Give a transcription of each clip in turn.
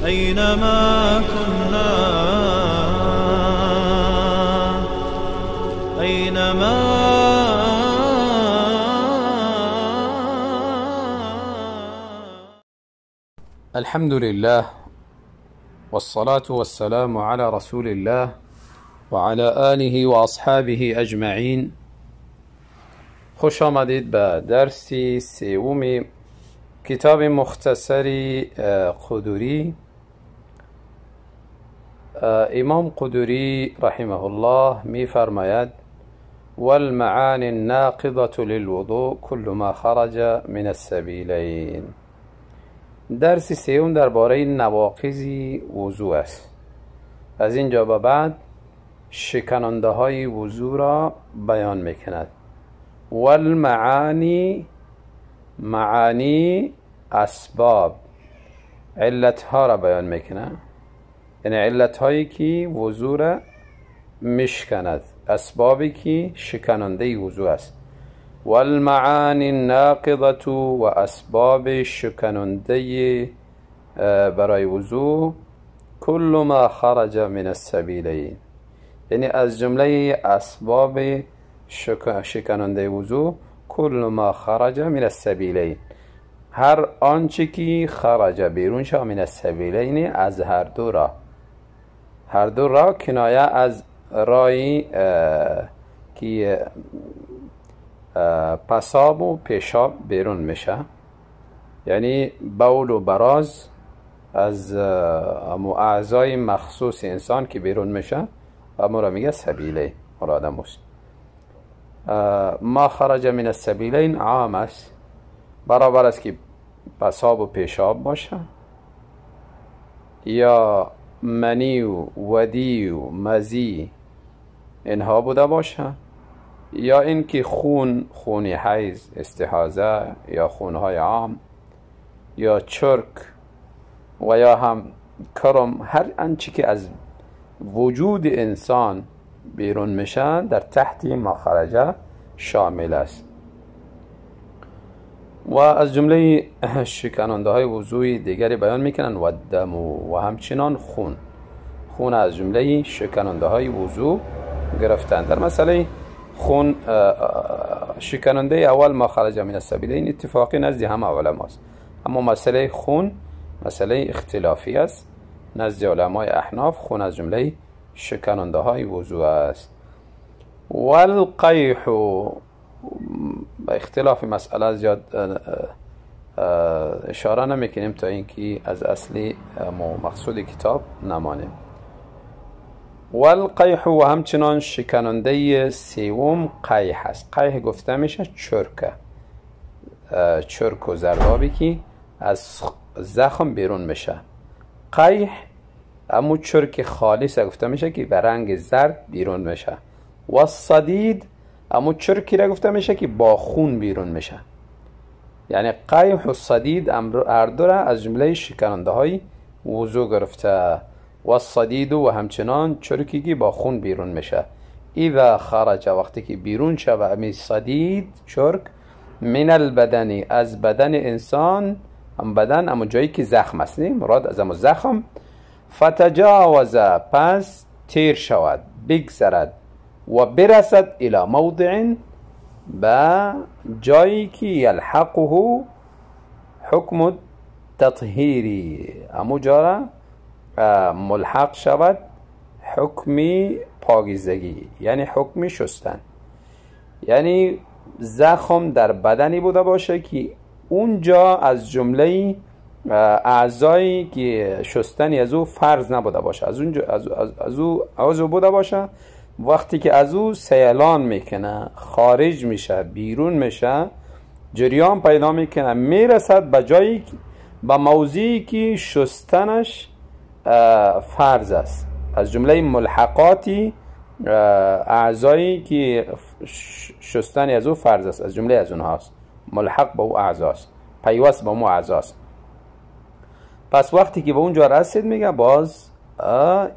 أينما كنا، أينما الحمد لله والصلاة والسلام على رسول الله وعلى آله وأصحابه أجمعين. خوش آمدید به درس سوم کتاب مختصر قدوری. امام قدوری رحمه الله می فرماید: والمعاني الناقضة للوضوء كل ما خرج من السبیلین. درس سوم درباره نواقض وضوء است. از اینجا به بعد شکننده های وضوء را بیان میکند. والمعانی، معانی اسباب، علت ها را بیان میکنه، یعنی علت هایی که وضوء را میشکند، اسبابی که شکننده وضوء است. والمعانی الناقضة و اسباب شکننده برای وضوء، كل ما خرج من السبیلین، یعنی از جمله اسباب شکننده وضوء كل ما خرج من السبیلین، هر آنچه که خرج بیرون شد، من السبیلین از هر دو راه. هر دو راه کنایه از راهی که پساب و پیشاب بیرون میشه، یعنی بول و براز از اعضای مخصوص انسان که بیرون میشه امو را میگه سبیله، مراد موست. ما خرج من السبیلین عام است، برابر است که پساب و پیشاب باشه یا منی و ودی و مزی اینها بوده باشه، یا اینکه خون، خون حیض، استحاضه یا خونهای عام، یا چرک و یا هم کرم، هر آنچه که از وجود انسان بیرون میشن در تحت ما خرجه شامل است. و از جمله شکننده های وضوء دیگری بیان میکنن و دم و همچنان خون. خون از جمله شکننده های وضوء گرفتن. در مسئله خون شکننده اول ما خرج من السبیلین اتفاقی نزد همه علماست، اما مسئله خون مسئله اختلافی است. نزد علمای احناف خون از جمله شکننده های وضوء است. والقیح، با اختلاف مسئله زیاد اشاره نمیکنیم تا اینکه از اصلی مقصود کتاب نمانیم. والقیح و همچنان شکننده سوم قیح است. قیح گفته میشه چرکه، چرک و زردابی که از زخم بیرون میشه. قیح امو چرک خالص گفته میشه که به رنگ زرد بیرون میشه. و صدید امو چرکی را گفته میشه که با خون بیرون میشه. یعنی قیح و صدید هر دو را از جمله شکننده های وضوء گرفته. و صدید و همچنان چرکی که با خون بیرون میشه. اذا خرج، وقتی که بیرون شوه امی صدید چرک، من البدنی از بدن انسان، هم بدن اما جایی که زخم است، مراد از امو زخم، فتجاوز پس تیر شود، بگذرد و برسد الى موضع به جایی که یلحقه حکم تطهیری، امو جا ملحق شود حکم پاکیزگی، یعنی حکم شستن. یعنی زخم در بدنی بوده باشه که اونجا از جمله اعضایی که شستنی از او فرض نبوده باشه، از اونجا از او عضو بوده باشه، وقتی که از او سیلان میکنه، خارج میشه، بیرون میشه، جریان پیدا میکنه، میرسد به جایی، به موضعی که شستنش فرض است. از جمله ملحقاتی اعضایی که شستن از او فرض است، از جمله از اونهاست، ملحق به او اعضاست، پیوست به او اعضاست. پس وقتی که به اونجا رسید میگه باز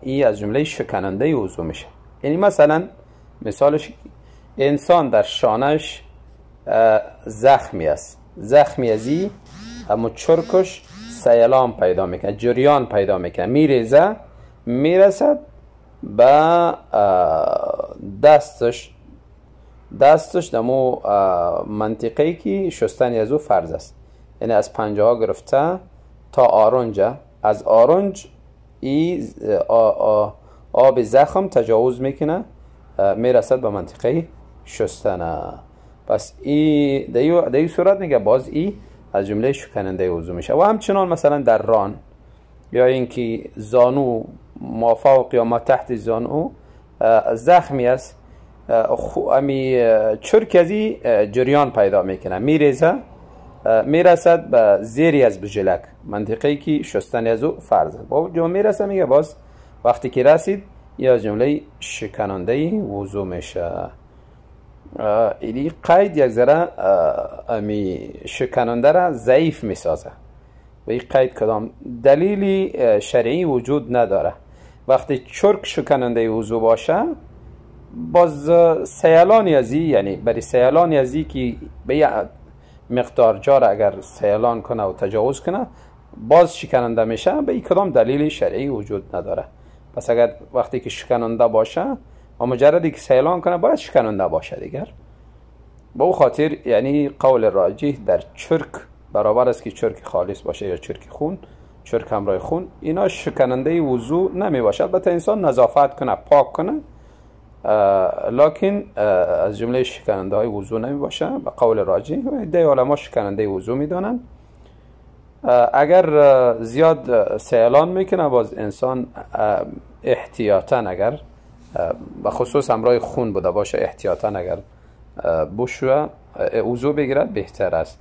ای از جمله شکننده وضو میشه. یعنی مثلا مثالش انسان در شانش زخمی است، زخمی از ای اما چرکش سیلان پیدا میکنه، جریان پیدا میکنه، میریزه، میرسد به دستش، دستش دمو منطقه که شستن از او فرض است، یعنی از پنجه ها گرفته تا آرنج، از آرنج ای آب زخم تجاوز میکنه، میرسد به منطقه شستن. پس ای در این صورت میگه باز ای از جمله شکننده وضو میشه. و همچنان مثلا در ران یا اینکه زانو، ما فوق یا ما تحت زانو زخمی است، امی چرک ازی جریان پیدا میکنه، میریزه، میرسد به زیری از بجلک، منطقه که شستن از او فرض با جو میرسه، میگه باز وقتی که رسید یا جمله شکننده وضو میشه. ایلی قید یک ذره امی شکننده را ضعیف میسازه و این قید کدام دلیلی شرعی وجود نداره. وقتی چرک شکننده وضو باشه، باز سیلان ازی، یعنی برای سیلان ازی که به مقدار جار اگر سیلان کنه و تجاوز کنه باز شکننده میشه، به این کدام دلیل شرعی وجود نداره. پس اگر وقتی که شکننده باشه و مجردی که سیلان کنه باید شکننده باشه دیگر. به او خاطر یعنی قول راجح در چرک برابر است که چرک خالص باشه یا چرک خون، چرک همراه خون، اینا شکننده وضو نمی باشه. البته انسان نظافت کنه، پاک کنه، لکن از جمله شکننده های وضو نمی باشه به قول راجح. و عده علما شکننده وضو می دانن. اگر زیاد سیلان میکنه باز انسان احتیاطاً، اگر به خصوص همراه خون بوده باشه، احتیاطاً اگر بشوه وضو بگیرد بهتر است.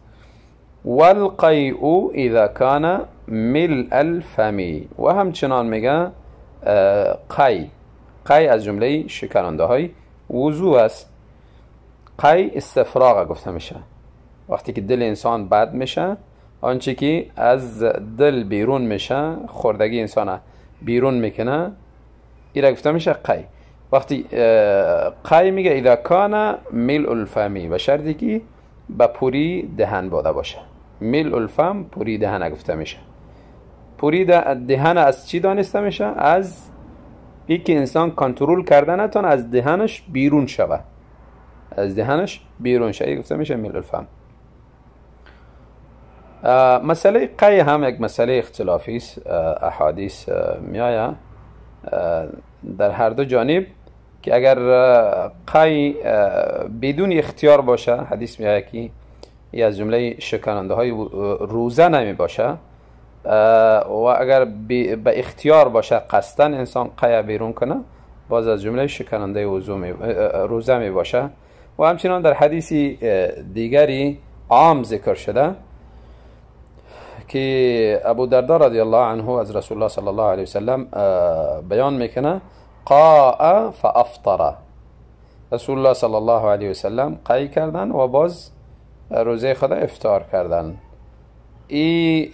والقیء اذا کان ملء الفم. و همچنان میگه قی، قی از جمله شکننده های وضو است. قی استفراغ گفته میشه، وقتی که دل انسان بد میشه، آنچه که از دل بیرون میشه، خوردگی انسان بیرون میکنه، ایره گفته میشه قی. وقتی قی میگه اذا کان ملء الفم، به شرطی که به پوری دهن بوده باشه. ملء الفم پوری دهن گفته میشه. پوری دهن از چی دانسته میشه؟ از اینکه انسان کنترل کرده نتونه از دهنش بیرون شوه، از دهنش بیرون شوه، گفته میشه ملء الفم. مسئله قی هم یک مسئله اختلافی است، احادیث میآید در هر دو جانب که اگر قی بدون اختیار باشه، حدیث میآید که ای از جمله شکننده های روزه نمی باشه، و اگر به اختیار باشه، قصداً انسان قی بیرون کنه، باز از جمله شکننده روزه می باشه. و همچنان در حدیث دیگری عام ذکر شده که ابو دردا رضی الله عنه از رسول الله صلی الله علیه وسلم بیان میکنه قاء فافطر، رسول الله صلی الله علیه وسلم قی کردن و باز روزه خدا افطار کردن. ای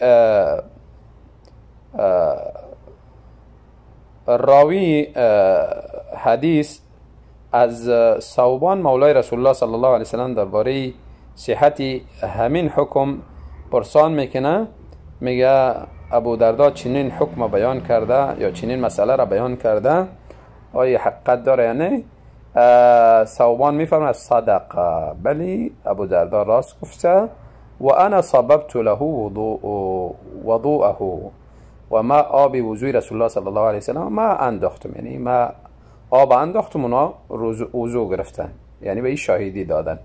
راوی حدیث از ثوبان مولای رسول الله صلی الله علیه وسلم درباره صحت همین حکم پرسان میکنه، میگه ابو دردا چنین حکم بیان کرده یا چنین مسئله را بیان کرده، آیا حقیقت داره یا نه؟ ثوبان میفرماید صدقه، بلی ابو دردا راست گفته، و انا صببت له وضوءه، و ما آب وضوی رسول الله صلی الله علیه وسلم ما انداختم، یعنی ما آب انداختم اونا وضو گرفتن، یعنی به این شاهدی دادن.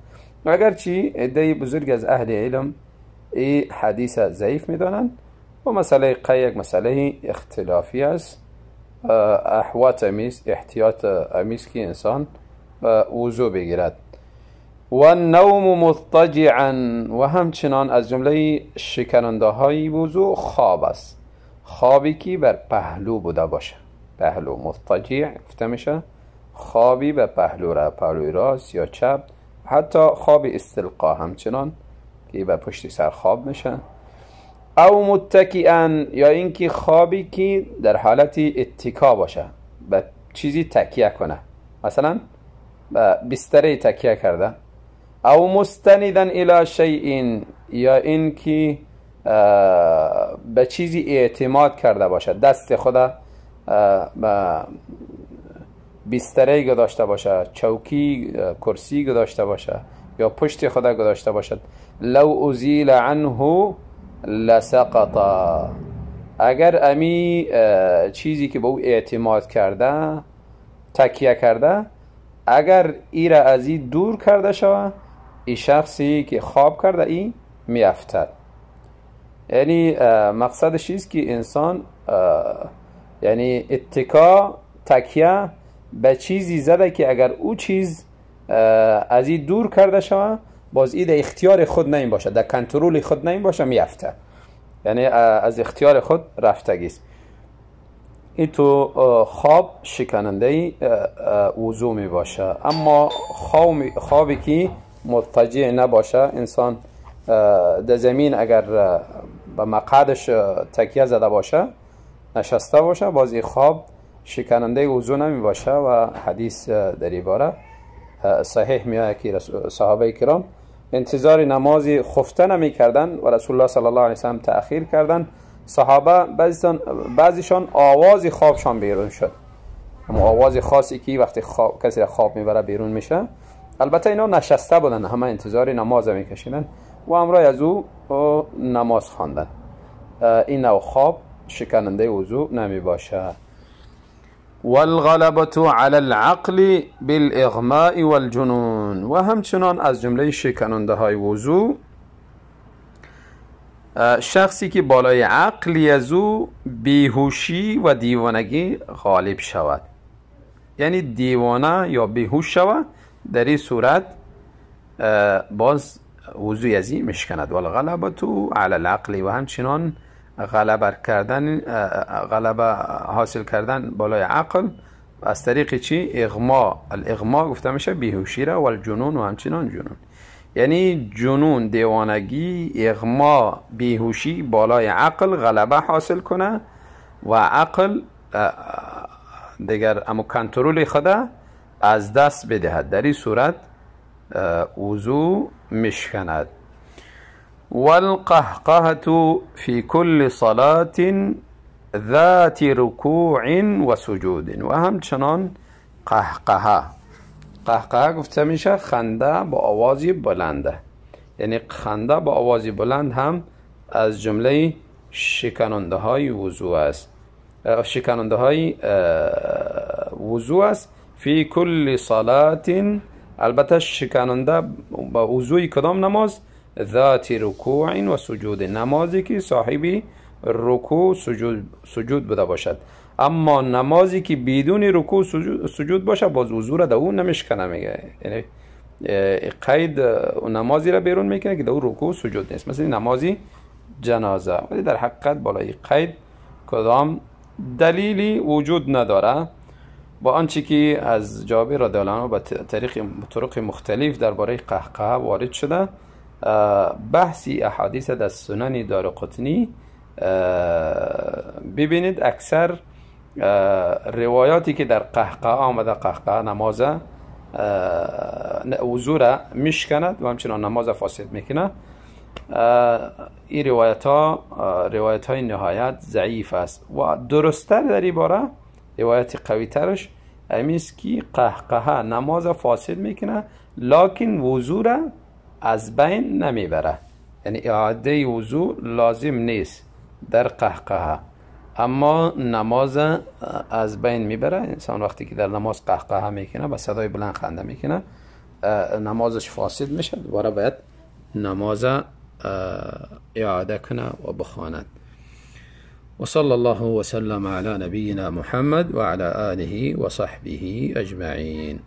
اگرچه عده بزرگ از اهل علم این حدیث ضعیف میدانند و مسئله قی یک مسئله اختلافی است، احوات امیز، احتیاط امیز که انسان وضو بگیرد. و النوم مضطجعا، و همچنان از جمله شکننده های وضو خواب است، خوابی که بر پهلو بوده باشه. پهلو مضطجع گفته میشه خوابی به پهلو را، پهلوی راست یا چپ، حتی خواب استلقا همچنان که به پشت سر خواب میشه. او متکئا، یا اینکه خوابی که در حالت اتکا باشه، به چیزی تکیه کنه، مثلا به بستره تکیه کرده. او مستندا الی شیء، یا اینکه به چیزی اعتماد کرده باشه، دست خود به بستره گذاشته باشه، چوکی کرسی گذاشته باشه یا پشت خود گذاشته باشد، لو ازیل عنه لسقط، اگر امی چیزی که به او اعتماد کرده تکیه کرده، اگر ای را از ای دور کرده شود، ای شخصی که خواب کرده ای میافتد. یعنی مقصدش است که انسان یعنی اتکا تکیه به چیزی زده که اگر او چیز از این دور کرده شود، باز ای در اختیار خود نیم باشه، در کنترل خود نیم باشه، میافته، یعنی از اختیار خود رفتگی است. این تو خواب شکننده وضو می باشه. اما خوابی که مضطجع نباشه، انسان در زمین اگر به مقعدش تکیه زده باشه، نشسته باشه، باز این خواب شکننده وضو نمی باشه. و حدیث در این باره صحیح میآید که صحابه کرام انتظار نماز خفته نمی کردن و رسول الله صلی الله علیه وسلم تأخیر کردن. صحابه بعضیشان آواز خوابشان بیرون شد، اما آواز خاصی که وقتی کسی را خواب میبره بیرون میشه. البته اینا نشسته بودن، همه انتظار نماز میکشیدن و همراه از او نماز خواندن. این نوع خواب شکننده وضو نمی باشه. والغلبة على العقل بالإغماء والجنون، و همچنان از جمله شکننده های وضو شخصی که بالای عقل از او بیهوشی و دیوانگی غالب شود، یعنی دیوانه یا بیهوش شود، در این صورت باز وضوی از این مشکند. والغلبة على العقل، و همچنان غلبه حاصل کردن بالای عقل از طریق چی؟ اغما. الاغما گفته میشه بیهوشی را، والجنون، و همچنان جنون، یعنی جنون دیوانگی، اغما بیهوشی بالای عقل غلبه حاصل کنه و عقل دیگر اما کنترل خود از دست بدهد، در این صورت وضو مشکند. والقهقهة في كل صلاة ذات ركوع وسجود، و همچنان قهقهه. قهقهه گفته میشه خنده با آوازی بلنده، یعنی خنده با آوازی بلند هم از جمله شکننده های وضو است، شکننده های وضو است. فی کل صلاة، البته شکننده با وضوی کدام نماز؟ ذات رکوع و سجود، نمازی که صاحبی رکوع سجود بوده باشد. اما نمازی که بدون رکوع سجود باشه، باز وضو را در او نمیشکنه، میگه یعنی قید نمازی را بیرون میکنه که در او رکوع سجود نیست، مثل نمازی جنازه. ولی در حقیقت بالای قید کدام دلیلی وجود نداره. با آنچه که از جابر رضی الله عنه به طرق مختلف درباره قهقهه وارد شده، بحثی احادیث در سنن دارقطنی ببینید. اکثر روایاتی که در قهقهه آمده، قهقهه نماز وضو را میشکند و همچنان نماز فاسد میکنه، این روایت ها روایت های نهایت ضعیف است و درستتر در این باره روایت قوی ترش امیست که قهقهه نماز فاسد میکنه، لکن وضو را از بین نمیبره، یعنی اعاده وضو لازم نیست در قهقهه، اما نماز از بین میبره. انسان وقتی که در نماز قهقهه میکنه، با صدای بلند خنده میکنه، نمازش فاسد میشه، دوباره باید نماز اعاده کنه و بخواند. وصلى الله وسلم على نبينا محمد وعلى آله وصحبه أجمعين.